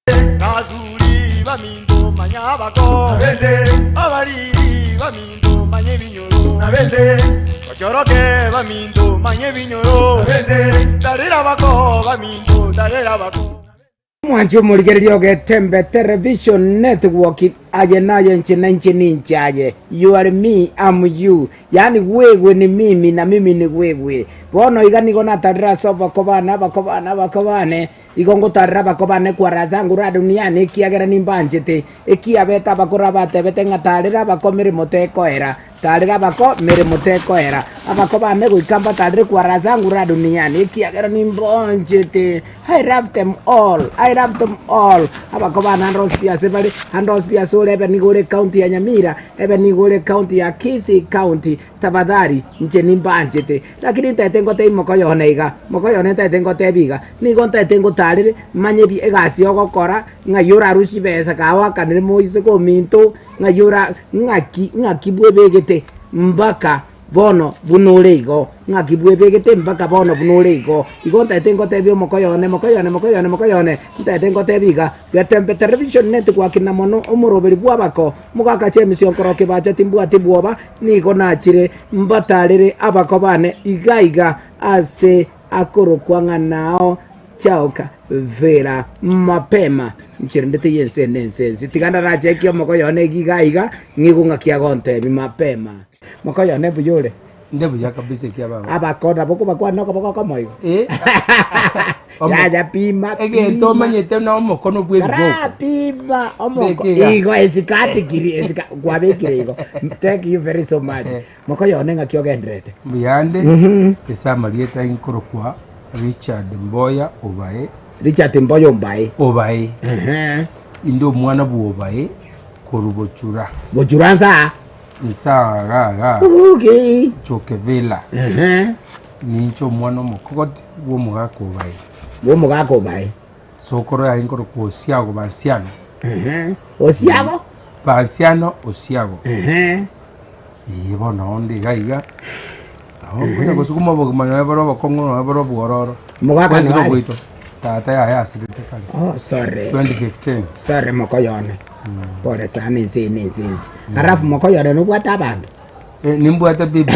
Basuri baminto manya abako, abariri baminto manya ebinyoro, bachoroke baminto manya ebinyoro, tarera abako baminto tarera abako. Omwanchi omorigereria ogetembe television network aye naye inche na inche ninche aye you are me am you yaani gwegwe ni mimi na mimi ni gwegwe bono iga nigo natarire ase oboko bane abako bane abako bane Igo ngotarera abako bane kwaraza nguru Adoniya, ekiagera nimbanchete. Ekiabete abakoro abatebete ng'a tarera abako meremo tekoera, tarera abako meremo tekoera. Abako bane goika mbatarere kwaraza nguru Adoniya, ekiagera nimbanchete. I love them all, I love them all. Abako bane ande onsi pi ase bare, ande onsi pi ase ore ebe nigo ore county ya Nyamira, ebe nigo ore county ya Kisii county, tafadhali inche nimbanchete. Lakini ntaete ngotebie mokoyo one iga, mokoyo one ntaete ngotebie iga, nigo ntaete ngotarere, manye bi egasi ogokora, ng'ai orarusie chibesa kagoakanire moiseke ominto, ng'ai ora ng'aki ng'aki bwebegete mpaka bono buna ore igo, ng'aki bwebegete mpaka bono buna ore igo. Igo ntaete ngotebie omokoyo one mokoyo one mokoyo one mokoyo one, ntaete ngotebie iga, Getembe Television Network na mono omoroberi bw'abako, mogaka James Onkoro Kibacha timbwati bwoba, Nigo nachire mbatarere abako bane iga iga ase akorokwa ng'a nao Chaoka Vera mapema. Ncherendete y'ense ene ense ense. Tiga ndarachekie omokoyo one iga iga ng'igo ng'aki agontebia mapema. Mokoyo one mbuya ore? Inde buya kabisa ekia baba. Abako nabo okobakwana nokoboko okomo igo? Eh. Yaya pima Egento pima. omanyete na omokono bw'ebiboko. Kara pima omoko Beka iga. igo esikati kiri esika kwabekire igo thank you very so much mokoyo one ng'aki ogenderete Mbuyande ase amarieta inkorokwa Richard Mboya Obae. Richard Mboya Ombae. Obae. Ehe. Inde omwana bwa Obae korwa Bochura. Bochura nsa. Nsa iga iga. Okay. Chokevilla. Ehe. Ninche omwana omokogoti bw'omogaka obae. Bw'omogaka obae. Sokoro yaye nkorokwa Osiago Bansiano. Ehe. Osiago? Bansiano Osiago. Ehe. Ee bono onde iga iga. Nabo nkonya gosukuma obogima nonya bore obokong'u nonya bore obwororo. Omogaka Bwensi noare? noboito. Tata yaye asirete kare. Oh, sorry. 2015. Sorry mokoyone. Pole sana ense eye na ense ense. Alafu mokoyone nobwate abanto. Eh, nimbwate bibo.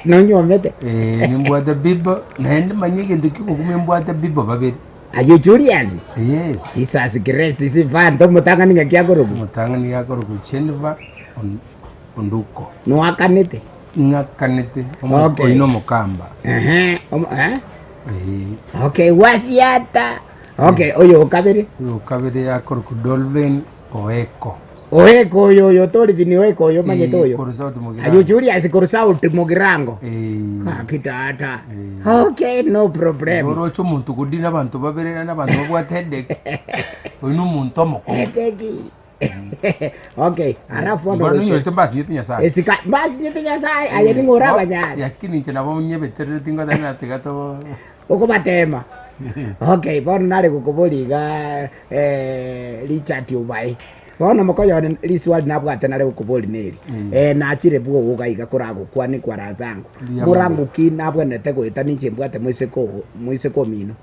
Nonyuomete? Eh, nimbwate bibo, naende manya egento ki'ogokumia mbwate bibo babere. Aye Julius? Yes. Jesus Christ sivante omotang'ani ng'aki akorokwa? Omotang'ani iga akorokwa Jennifer On- Onduko. Noakanete? Ng'akanete, omo- Okay. oino omokamba. Ehe, omo- eh? Eh, Okay, wasiata. Okay, oyo okabere? oyo okabere akorokwa Dolvin Oeko. Oeko oyo oyo toribini oeko oyo omanyete oyo. Korwa South Mugirango. Aye Julius korwa South Mugirango. Eh. Gaki tata. Eh. Okay, no problem. Oroche omonto godina abanto babere naende abanto babwate headache. Oyo na omonto omokong'u. Headache. Okay, alafu bono Bono goika- nonyorete mbasinyete Nyasaye. Esika mbasinyete Nyasaye aye ning'o orabanyare. Lakini inche nabo nyebeterereti ngoteba ng'a tiga to Okobatema. Okay, bono nare gokoboria iga eh, Richard Obae. Bono mokoyo one riswali nabwate nare gokoboria neri. Eh, nachire bwogo iga iga koragokwane kwaransango. Mbuya Morango ki nabwenerete goeta ninche mbwate moiseke oo, moiseke omino.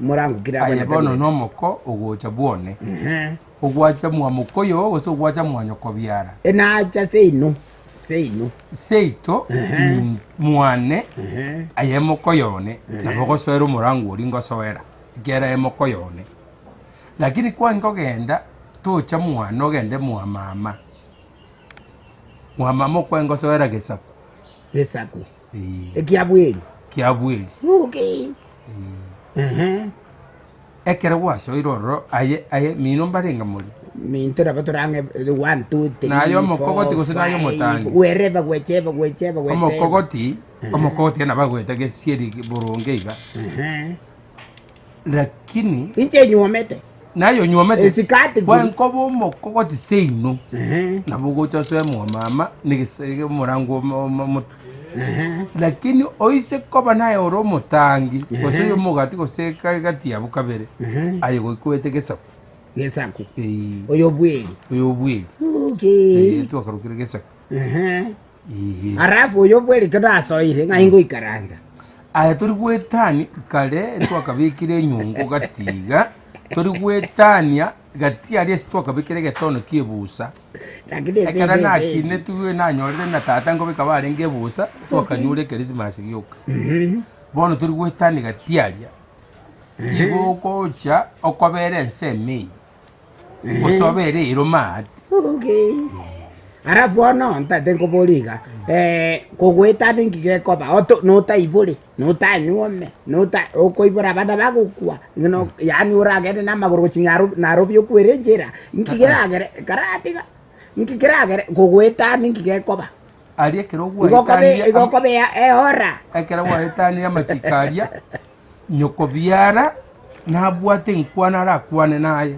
Morango ki Aye nabwenerete bono goeta? nomoko ogocha bwone. Ehe. Ogwacha mwa mokoyo gose ogwacha mwa nyokobiara. Enacha seino, seino. Seito Ehe. mwane Ehe. aye mokoyo one nabo ogosoera omorango oria ngosoera ekiagera aye mokoyo one. Lakini kwankogenda tocha mwane ogende mwa mama, mwa mama okwaye ngosoera gesaku. Gesaku. Eeh. Ekiabweri. Kiabweri. Okay. Ehe. Ekero gwasoire ororo aye aye mino mbarenge more. Minto nabo torang'e one, two, three, Naye omokogoti four, gose naye five, omotangi? wherever, whichever, whichever, whatever. Omokogoti, omokogoti nabo agoeta gesieri boronge iga. Ehe. Lakini Inche nyuomete. naye onyuomete Esikati buri. gwankoba omokogoti seino Ehe. nabo ogocha osoe mwa mama negese omorango omo- omo- omotwe. Ehe. Lakini oise koba naye ore omotangi gose Ehe. oyo omogati gose ka- gati abwo kabere Ehe. aye goika oete gesaku Gesaku. Eeh. Oyo bweri. Oyo bweri. Okay. Ee, twakarokire gesaku. Ehe. Ee. Alafu oyo bweri kenasoire ng'ai ngoikaransa. Aya tori goetani kare twakabekire enyongo gati iga. Tori goetania gati aria ase twakabekire egetono kia ebusa. Lakini ase Ekero ebe ebe. nakinetigwe nanyorire na tata nkobeka barenge ebusa, twakanyure ekerisimasi gioka. Bono tori goetania gati aria, igo ogocha okobera ensemo eye, gose obere ero maate. Okay. Alafu bono ntaete nkoboria iga, kogoetania inki gekoba? Oto notaibore, notanyuome, nota okoibora abana bagokwa, ng'ina yaani oragende na amagoro gochia nyaro Nairobi okwere enchera, inki keragere karatiga, inki keragere kogoetania inki gekoba? Aria ekero Igo okobe gwaetanirie igo am- okobe eora. ekero gwaetanirie amachiko aria, nyoko biara nabwate enkwana arakwane naye.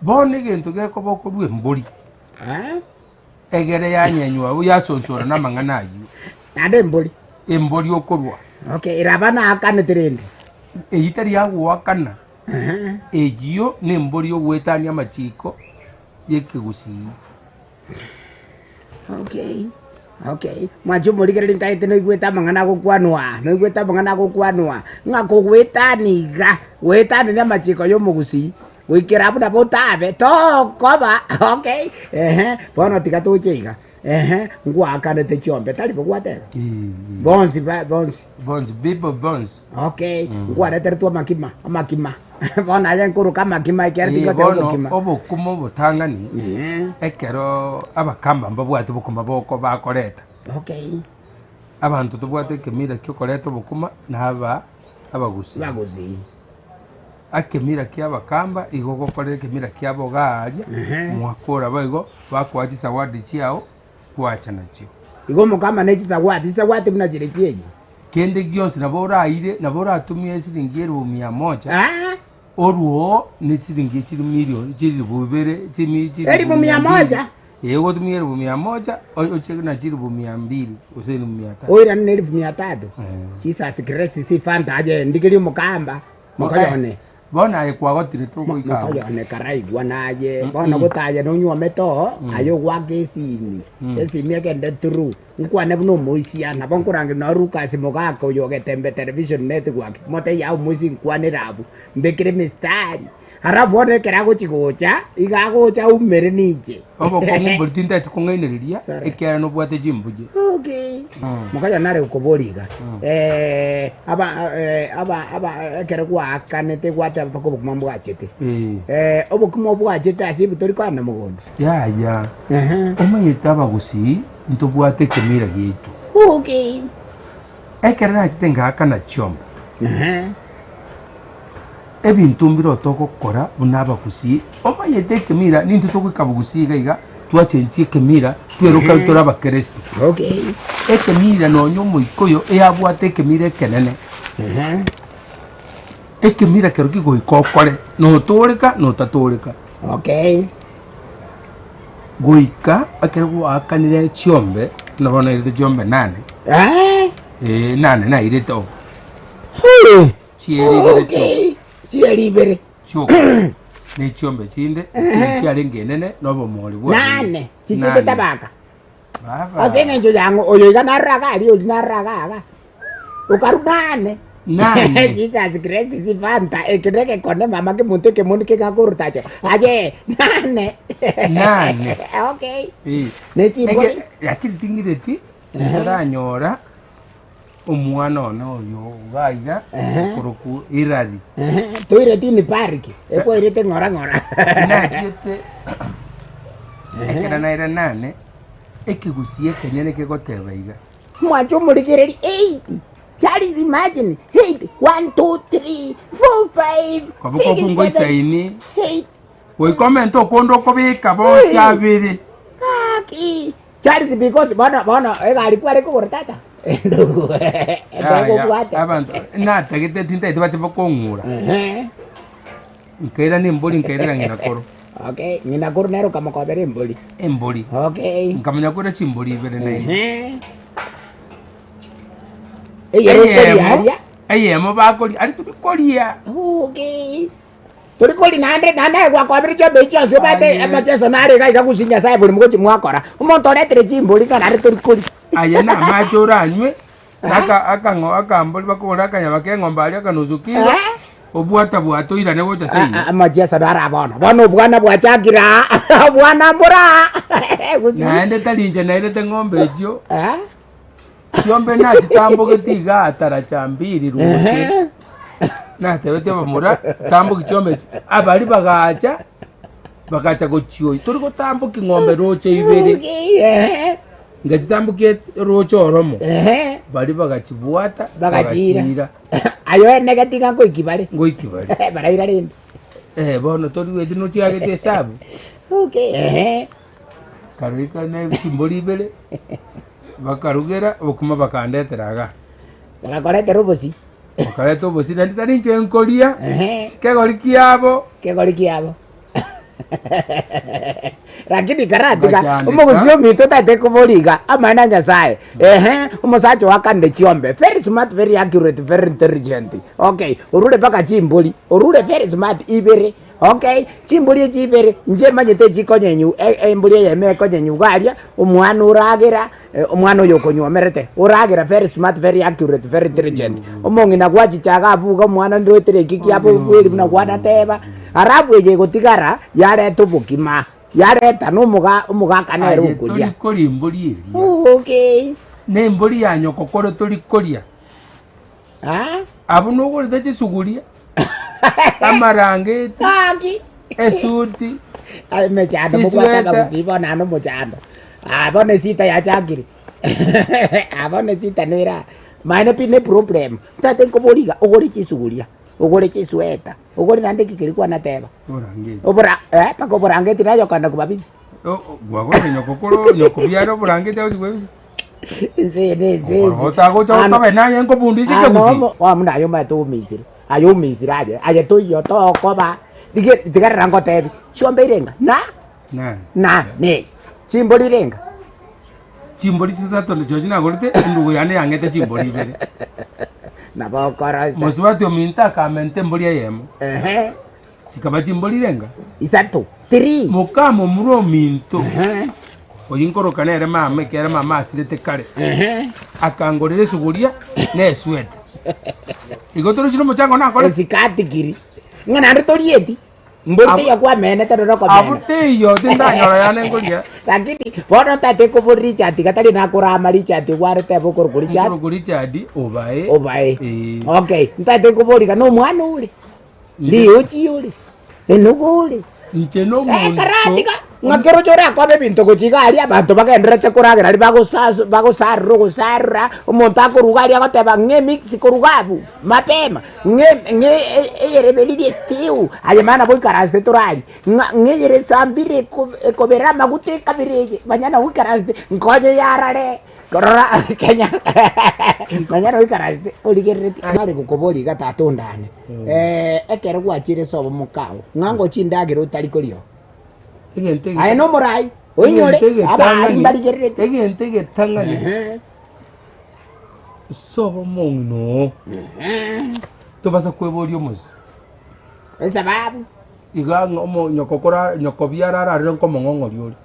Bono egento gekoba okorua embori, egere yanyenywa abwo yasonsora na amang'ana ayio. Naende embori. Embori okorua. Okay, eraba naakanete rende. Eyio tari yagoakana, eyio nembori yogoetania amachiko y'ekegusii. Okay, okay. Mwanche omorigereria ntaete noigwete amang'ana agokwanwa aa, noigwete amang'ana agokwanwa aa, ng'a kogoetania iga, goetania amachiko ya omogusii, goikera abwo nabo otabe, tokoba okay, ehe, bono tiga toche iga, ehe, ngwakanete chiombe tari bo gwateba? Bonsi ba bonsi. Bonsi, bibo bonsi. Okay, nkwareteretwe amakima, amakima. Bono aye nkoroka amakima ekiagera Ee, tingoteba bono obokima. obokima obotang'ani Eeh, ekero abakamba mbabwate obokima boko bakoreta. okay. Abanto tobwate ekemira kia okoreta obokima na aba abagusii. Abagusii. Ekemira kia abakamba igo ogokorera ekemira kiabo iga aria, Ehe. mwakora boigo, bakoa chisawadi chiao, kwacha nachio. Igo omokama ne chisawati, chisawati buna chire chiayi. Kende gionsi nabo oraire, nabo oratumie esiringi elifu mia moja, Ah, oruo ne siringi chiri milioni chilifu ibere chimi chilifu Elifu mia mbili. moja? Ee, ogotumia elifu mia moja, o- oche na chilifu mia mbili gose elifu mia tatu. oirane na elifu mia tatu. Eh. Jesus Christ sifanta aye ndigerie omokamba mokoyone. Bono aye kwagotire togoika abwo. Mokoyone karaigwa naye bono gotaye nonywomete oo aye ogwaka esimi esimi egende through nkwane buna omoisia nabo nkorangeria nonye Lucas mogaka oyo ogetembe television network motebie yaye omoisia nkwanere abwo mbekere emistari alafu bono ekero agochi gocha iga agocha aumere ninche. Obokong'u mbori tintagete kong'ainereria, Sorry. ekiagera nobwate chimbuche. Okay. Mokacha nare gokoboria iga, eh, aba eh, aba aba ekero gwaakanete gwateba mpaka obokima mbwachete. Eh. Eh, obokima obwachete ase ebi tori kogenda mogondo. Yaya, Ehe. omanyete abagusii ntobwate ekemira giaito. Okay. Ekero nachete ngaakana chiombe, Ehe. Ebinto mbire togokora buna abagusii, omanyete ekemira nintwe togoika bogusii iga iga twachenchia ekemira tweroka tore abakeresto. Okay. Ekemira nonya omoikoyo eyabwate ekemira ekenene, Ehe. ekemira kero kigoika okore, notoreka notatoreka. Okay. Goika ekero gwaakanire chiombe, buna bono nairete chiombe nane, Eh? eh nane nairete oo. Hey. Chieri ibere Okay. Chieri ibere. chioka ne chiombe chinde chiarenge enene na obomori bwarenge. Nane. Chichete Nane. tabaka. Baba. Ase eng'encho yang'o oyo iga narora iga aria oria narora iga iga. Okarwa nane. Nane. Jesus Christ sifanta eke negekone mama kemonto ekemoni kegakorutacho aye nane. Nane. Okay. Eh. Ne chimbori. Eke- Lakini ting'ireti ntaranyora Omwana one oyo iga iga okorokwa Hilary. Toireti ni pariki, ekwairete ng'ora ng'ora. Nachiete ekero naire nane, ekegusii ekenyene kegoteba iga. Mwanche omorigereria eight, Charles imagine, eight, one, two, three, four, five, Koba six, seven, kokungoisaini, eight. goika omente okonde okobeka bonsi abere. Gaki. Charles because bono bono egari kware kogora tata endugu Yaya, ekobwate abanto natagete tintagete bache bakong'ura Ehe. nkaira na embori nkairera ng'ina koro okay ng'ina koro nere okamokobera embori embori okay nkamanya kore chimbori ibere na ime Ehe. Eyero okoria eyemo aria eyemo bakoria aria tobikoria okay Tori kori naende, naende aye gwakobire chiombe echi chionsi obate Aye. amacheso nare iga iga gusii Nyasaye bori mogochi mwakora. Omonto oretire chimbori ng'a naende tori kori. Aye namache oranywe, na aka akang'o akambori bakogora akanyama k'eng'ombe aria akanusu kilo, Eh? Obwata bwate oirane gocha seino. Amachiesa naro bono. Bono obwana bwachakire aa. Obwana mbore aa. Gusii. Naende tari inche nairete ng'ombe echio. Eh? Chiombe nachitambogeti igaa taracha mbiri roche. Natebetie abamura tamboki chiombe echi. Abaria bagacha, bagacha gochioyia. Tori gotamboki ng'ombe roche ibere. Ehe. Ngachitambokia roche oromo. Ehe. Baria bagachibwata, Bagachiira. bagachiira. Aye oenege tiga nkoiki bare. Ngoiki bare. Baraira rende. Eh, bono torueti nochiagete esabu. Okay, ehe. Karoika ne chimbori ibere, bakarugera obokima bakandetera igaa. Bagakoretera obosie. Bakareta obosie naende tari inche nkoria, Ehe. kegori kiabo. Kegori kiabo. Lakini karatiga Ngachandeka. omogusi ominto otagete koboria iga amang'ana a Nyasaye ehe omosacha oyo akanire chiombe very smart very accurate very intelligent okay orure mpaka chimbori orure very smart ibere okay chimbori echi ibere inche manyete echikonyenyu e- embori eyemo ekonyenyu iga aria omwana oragera Omwana oyo okonywomerete, oragera very smart, very accurate, very intelligent. Omong'ina gwachicha iga abuga omwana ndoetere eki kiabo bweri buna kwanateba, alafu eye egotigara yareta obokima, yareta na omoga omogaka nere Aye okoria. tori koria embori eria. Okay. Na embori ya nyoko kore tori koria. Ah? Abwo nogorete chisuguria, amarangeti, Gaki. esuti, Aye emechando mobwate Chisweta. abagusii bono naende omochando. Ah, bono esita yachakire. Ah, bono esita nere aa. Maene pi ne problem. Tata nkoboria iga, ogore chisuguria, ogore chisweta, ogore naende ki keria kwanateba. Oborangeti. Obora eh, mpaka oborangeti naye okogenda kobabisa. O- o- Gwagorire nyoko koro nyoko biara oborangeti agochi kwebisa. Ense eye ne ense ense. Otagocha Ano- otobe naye nkobundisia Ano ekegusii. omo- omo buna aye omanyete omisire, aye omisire aye, aye toiyo tokoba, tige tigarera ngotebi, chiombe irenga na Nane. nane, chimbori irenga. Chimbori chisato nachio nagorete, endugu yane yang'ete chimbori ibere. Nabo okorosa. Mosubati ominto akamenta embori eyemo. Ehe. Chikaba chimbori renga? Isato, three. Mokamomura ominto, Ehe. oyio nkoroka nere mama, ekiagera mama asirete kare, Ehe. akangorera esuguria na esweta. Igo torochire omochango nakore? Esikati kiri. Ng'a naende torieti. Mbori Abwo- teiyo kwamenete roro Abwo okomena. teiyo tindanyora yane nkoria. Lakini bono tate kobori Richard iga tari nakorama Richard gwareteba okorokwa Richard. Nkorokwa Richard obae. Obae. Eh. Okay, ntate kobori iga na omwana ore. Riuchi ore, enugu ore. Inche nomonto. Ekaratiga ng'a keroche orakobe ebinto gochia iga aria abanto bagendererete koragera aria bagosasu bagosarora ogosarora, omonto akoruga aria agoteba ng'a emix koruga abwo mapema, ng'a ng'a eyereberiri estew, aye maana boikaransete torarie, ng'a ng'a eyere esambire eko ekobera amaguta ekabere eye, manya nabo oikaransete nkonye yarare. Korora Kenya nonya noikaransete origereretie nare gokoboria iga tata ondane ekero gwachire ase obomoka oo ng'a ngochia endagera otari koria oo. Egento Aye egeta- na omorai oinyore egento abaari egetang'ani- mbarigereretie. Egento egetang'ani ase obomong'ina oo tobasa kweboria omosie. Esababu. Iga ng'a omo nyoko kora nyoko biara ararire nkomong'ong'oria ore.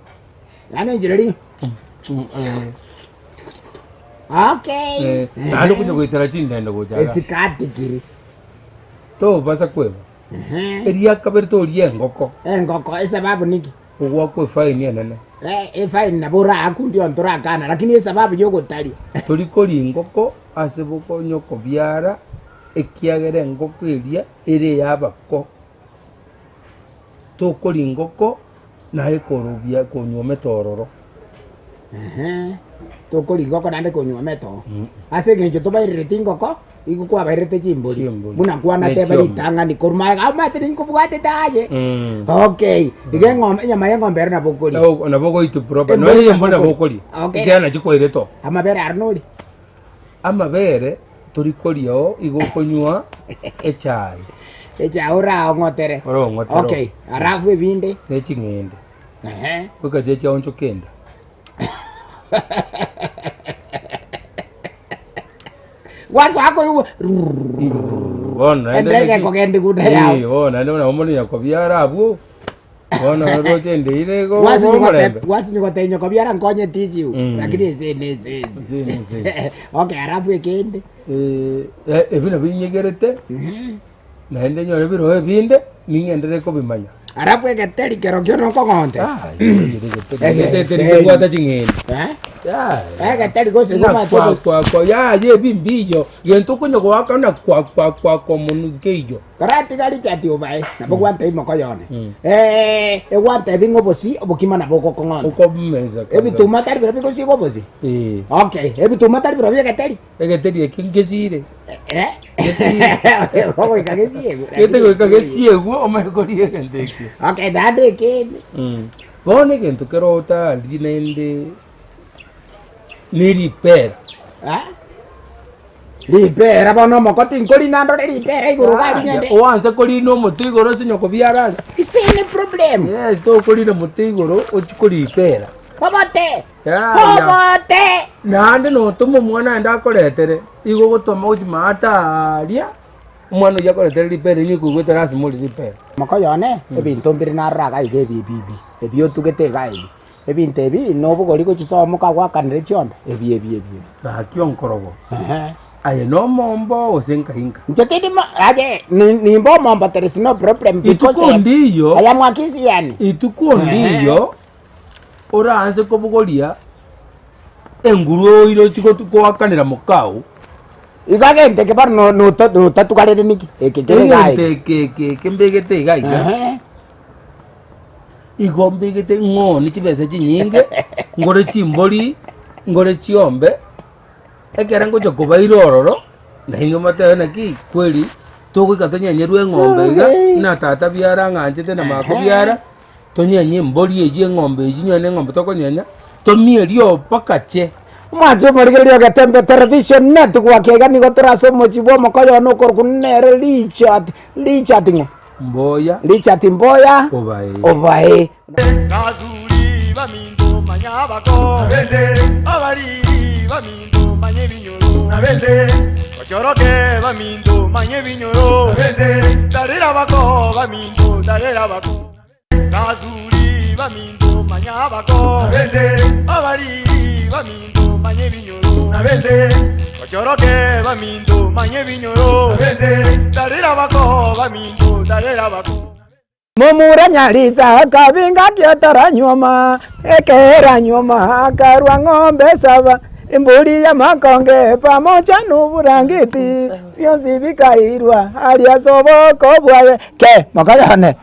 Yaani enchera ri. Okay. Eh, naende okonya goetera chindende gocha iga. Esikati kiri. Tobasa kweba. Eria kabere toria engoko. Engoko esababu niki? Ogwakwa efaini enene. Eh, efaini nabo orakunde onto orakana lakini esababu yogotaria. Tori koria engoko ase bokonya okobiara ekiagera engoko eria ere ey'abako. Tokoria engoko Naye korobia konyuomete ororo. Ehe, tokoria ingoko naende konyuomete oo. Ase eng'encho tobairereti ingoko, igo kwabairerete chimbori. Chimbori. Buna kwanateba Ne chiombe. ritang'ani korwa magega omanyete ninkobwatete aye. Okay, iga eng'ombe enyama ya eng'ombe ero nabo okoria. Nabo nabo ogoitwa proper. Embori Nonya embori nabo nabo okoria. Okay. Ekiagera nachi kwairete oo. Amabere aro noria. Amabere tori koria oo igo okonywa echae. Echae oraong'otere. Oraong'otere. Okay, alafu ebinde. Ne ching'ende. Ehe. Goika chiria chiaonchoka enda. Gwasoa koigwa Bono naende Endege naki- ekogenda igunda yao. Eh, bono naende buna omoremi akobiara abwo. Bono roche ndeire igo omorembe. Gwasinywa gotebia nyoko biara nkonye tissue Mm. lakini ense ene ense ense. Ense ene ense ense. Okay, alafu ekende. Eh, ebi nabio inyegerete. Naende nyore ebirogo ebinde, ning'enderere kobimanya. Alafu egeteri kerokio nokong'onte. Egeteri kebwate ching'eni. Egeteri gose Ng'a ngomate kwa kwa kwa yaya ebi mbiyo gento okonya goaka na kwa kwa kwa kwa monwe nkeiyo. Koratiga Richard obae nabo gwantebi mokoyone. Eh, egwantebi ng'a obosi obokima nabo ogokong'onta. Okomesa kabisa. Ebituma tari birobio bigosiga obosi? Eh. Okay, ebituma tari birobio egeteri? Egeteri ekio nkesiire. Eh? Gesiire. Ogoika gesiegwe. Gete goika gesiegwe omanye koria egento ekio. Okay, naende ekende. Bono egento kere otari naende ne ripera. Eh? Ripera bono omoko tinkori nandore ripera igoro iga aria ng'ende. Oanse korina omote igoro ase nyoko biara aria. Is there any problem? Yes, tokorina mote igoro ochie koripera. Obote! Yaya. Obote! Naende notoma omwana aende akoretere, igo ogotoma gochia maate aaria, omwana oyio akoretere ripera riria okoigwete lasima orie ripera. Mokoyo one, ebinto mbire narora iga iga ebi ebi ebi, ebi otugete iga ebi, ebinto ebi nobogori gochia sobo mokagoakanera chiombe, ebi ebi ebi ebi. Gaki onkorogo, Ehe. aye nomombo gose nkai nka? Inche tindi mo aye ni nimbe omombo there is no problem because Ituko ndiyo, I am a Kisiani. ituko Ehe. ndiyo, oraanse kobogoria enguru oire ochie gotu goakanera mokao. Iga gento eke bono no- noto- notatugarere niki? Eke kere iga Egento eke. eke eke eke mbegete iga iga, Ehe. igo mbegete ng'oni chibesa chinyinge, ngore chimbori, ngore chiombe, ekere ngocha kobaira ororo, nainwe motebe naki kweri, togoika tonyenyerwe eng'ombe iga, buna tata biara ang'anchete na mako biara. Tonyenye embori eyio, eng'ombe eyio, onye neng'ombe tokonyenya, tomierie oo mpaka che. Omwanche omorigereria ogetembe television network iga nigo tore ase omochie bwa omokoyo one okorokwa nere Richard, Richard ng'o? Mboya. Richard Mboya Obae. Obae. Sasuri baminto manya abako abariri baminto manya ebinyoro Ochoroke baminto manya ebinyoro Tarera abako baminto tarera abako Sasuri baminto manya abako Abariri baminto manya ebinyoro Ochoroke baminto manya ebinyoro Tarera abako baminto tarera abako. Momura nyarisa akabinga kiataranyuoma, ekeranyuoma akarua ng'ombe saba, embori y'amakonge pamoja noburangeti, bionsi bikairwa aria ase oboko bwaye. Ke, mokoyone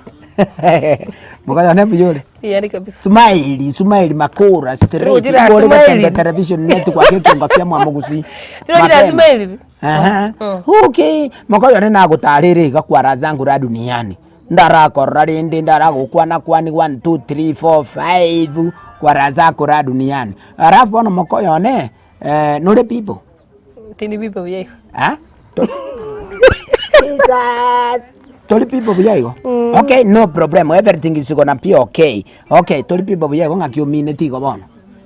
mokoyone mbuya ore? Iyari kabisa. Smile, smile makura straight. Ojira Igo ore smile. getembe television network ekiomba kia mwamogusi. Ojira Mapema. smile. Aha. Mm. Okay, mokoyone nagotarire iga kwara zangu ra duniani. Ndarakorora rende ndaragokwana kwani 1 2 3 4 5 kwara zako ra duniani. Alafu bono mokoyone eh, nore people. Tindi people buya igo. Ah? To- Jesus. Tori people buya igo. Okay, no problem. Everything is gonna be okay. Okay, tori people buya igo ng'aki omineti igo bono.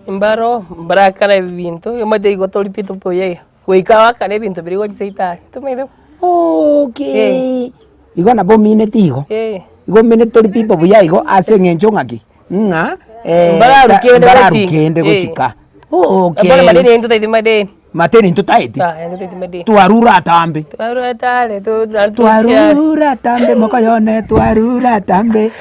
Mbaro mbarakara ebinto, omanyete igo tori people buya igo. Goika wakare ebinto biria gochia seitari, tomaete? Okay. Igo nabo omineti igo. Eh. Igo omineti tori people buya igo ase eng'encho ng'aki? Ng'a eh, Mbararu kende mbararu gochika. kende Eh. gochika. Okay. Bono madeni aye ntotaeti madeni. Mateni ntotaeti. Ah, ntotaeti madeni. Twarure atambe. Twarure atare, to- to- tochiare. Twarure atambe mokoyone twarure atambe.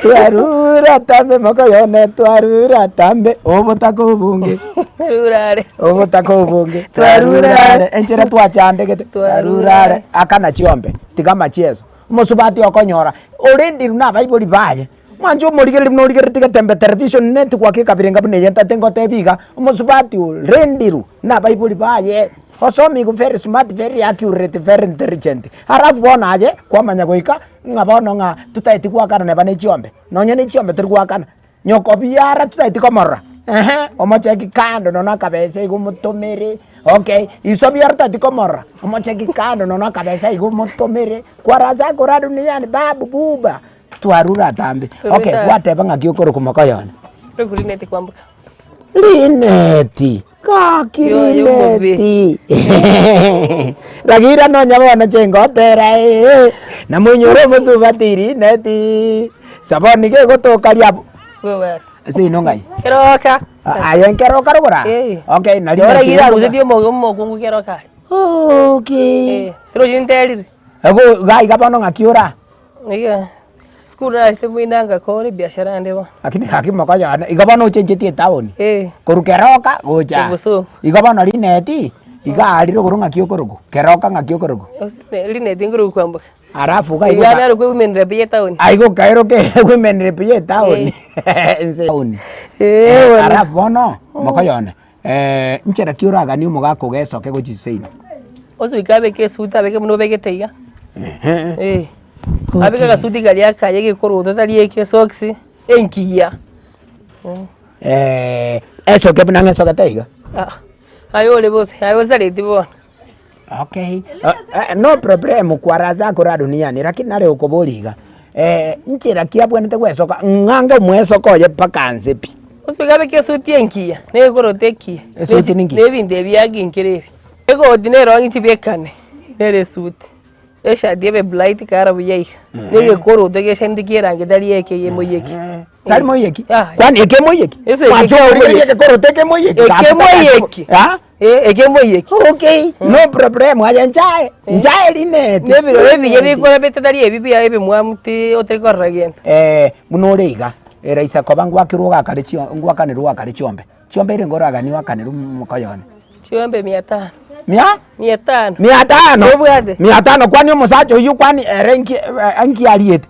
Twarure atambe mokoyone twarure atambe obotaka obonge. Twarure. Obotaka obonge. Twarure are. Enchera twachandegete. Twarure Twarure are. Akana chiombe tiga amachieso. Omosubati okonyora already na abaibori baye. Mwanche omorigereria buna origereretie getembe television network ekabirenga buna eye ntate ngotebi iga, omosubati orendirwe na abaibori baye, osomigwe very smart, very accurate, very intelligent. Alafu bono aye kwamanya goika ng'a bono ng'a totaeti goakana neba ne chiombe, nonye ne chiombe tori goakana, nyoko biara totaeti komorora ehe, omocheki kando nonya akabesa iga omotomere, okay, iso biara totaeti komorora, omocheki kando nonya akabesa iga omotomere, kwaraza kora duniani babu buba. Twarure atambe. Okay, Twarure. gwateba ng'aki okorokwa mokoyone? Roku Lineti kwamboka. Lineti. Gaki Yo, yo mobe. Lineti. Ragira nonya bono chengotera ee. Na monyore omosubati Lineti. Saboni gegotoka riabo. Bwe basi. Ase ino ng'ai? Keroka. Aye nkeroka rogora? Eh. Okay, nari Ora Lineti ira egotoka. rusetie omokungu keroka. Okay. Eh, rochi nterire. Ego iga iga bono ng'aki ora? Iga, sukuru narachete moino ngakora ebiashara ande bono. Lakini gaki mokoyone, igo bono ochenchetie etown. Eh. Korwa Keroka gocha aa. Bosongo. Igo bono rineti, iga aria rogoro ng'aki okorokwa? Keroka ng'aki okorokwa? Rineti nkorokwa Kwamboka. Alafu iga Iga igo narokwa women rep ye etown. Aiga okaeroka women rep ye etown. Ense etown. Eh bono. Alafu bono, mokoyone, nchera ki oraganie omogaka ogesoke gochia seino? Osoike abeke esuti abeke buna obegete iga. Eh. Abeke agasuti karia akaye gekoroto tari eke esocks, engiya. Esoke buna ng'esogete iga. Ah, aye ore bobe, aye osareti bono. Okay, no problem kwara zako ra duniani lakini nare okoboria iga, nchera ki abwenerete gwesoka ng'ange omwesoka oye mpaka nse pi? Osoike abeke esuti engiya, na egekoroto ekiya, Esuti ninki? na ebinto ebi aginkire ebi. Egoti nero nchibekane, nere esuti. Eshati ebe bright kara buya iga, na egekoroto gechenete kierangi tari eke emoiyeki. Tari moiyeki? Yaya. Kwani eke emoiyeki? Ase eke Mwanche emoiyeki. origererie egekoroto eke emoiyeki? Eke emoiyeki. Ah? Eh, eke emoiyeki. Okay, no problem aye nchae, nchae rineti. Na ebirore ebiya bikorabete tari ebi biaye ebimwamu ti otari korora gento. Buna ore iga, eraisa koba ngwakirwe ogakare chio ngwakanerwe ogakare chiombe. Chiombe ere ngoraganie oakanerwe mokoyo one. Chiombe mia tano. Mia? Mia tano. Mia tano? Nobwate? Mia tano kwani omosacha oyio kwani ere nki nki ariete?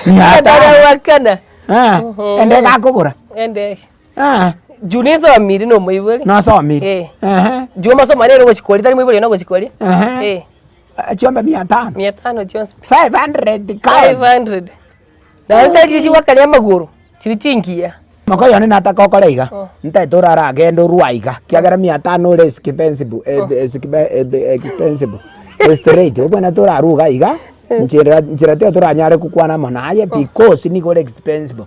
Mia tano. Tara gwakana. Eh, ende egakogora? Ende. Eh. Juu nisomire na omoibori. Nosomire? Eh. Ehe. Juu amasomo aria ere ogochikoria tari moibori one ogochikoria. Ehe. Eh. Chiombe mia tano? Mia tano chionsi pi. 500 cows. 500. Naende tari chiria chigoakaria amagoro, chiria chingiya. Moka one nataka okore iga, Oh. ntaete oraragende orwa iga, kiagera mia tano ore expensive, expensive, straight, obwenerete orarwe iga iga, nchera nchera tiga toranyare gokwana amo naye because nigo ore expensive.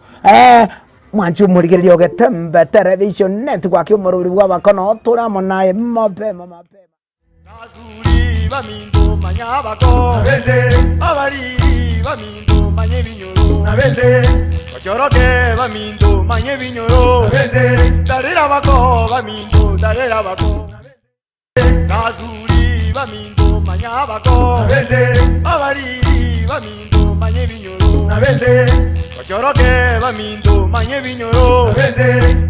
Mwanche omorigereria ogetembe television network omorori bw'abakono tore amo naye mapema mapema. Basuri baminto manya abako, abariri baminto manya ebinyoro, bachoroke baminto manya ebinyoro, tarera abako baminto tarera abako. Basuri baminto manya abako, abariri baminto manya ebinyoro, bachoroke baminto manya ebinyoro,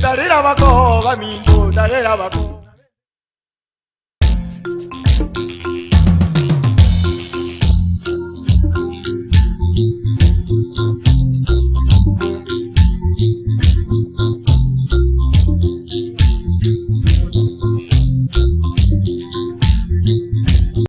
tarera abako baminto tarera abako.